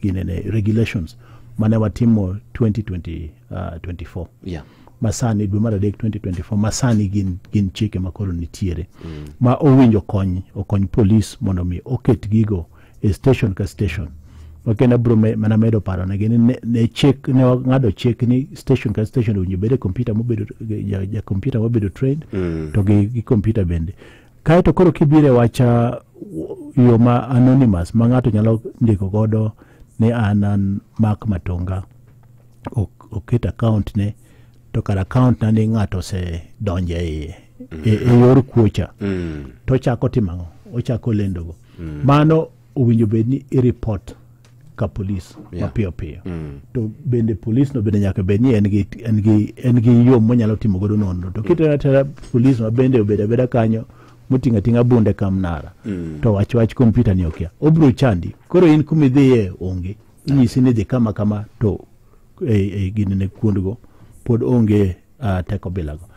ginene regulations mane watimo 2020, 24 masani dwe mar adek 2024 masani gin chike makoro nitiere ma owinjo okony polis mondo mi oket gigo e station ka station. Makendo abiro mana medo paro negi ni ne chik ne wang'ado chik ni station ka station owinjo bed e computer mobedo ja computer mobedo trained to gi computer bende. Kaeto koro kibiro e wach yo ma anonymous ma ng'ato nyalo ndiko godo ni an Mark Matonga oket account ne to kar account na ni ng'ato osedonjo e iye e yor kuocha to ochako timo ang'o, ochako lendogo. Mano owinjo bed ni i-report ka polis mapiyo piyo. To bende polis no bende nyaka bed ni en gi yo monyalo timo godo nonro. To kitero atera polis ma bende obedo abeda kanyo moting'o ating'a bunde ka mnara to wach kompyuta ni okia, obiro chandi. Koro in kumidhiye onge, inyisi ni dhi kama kama to e ginene kuondgo pod onge teko bilago.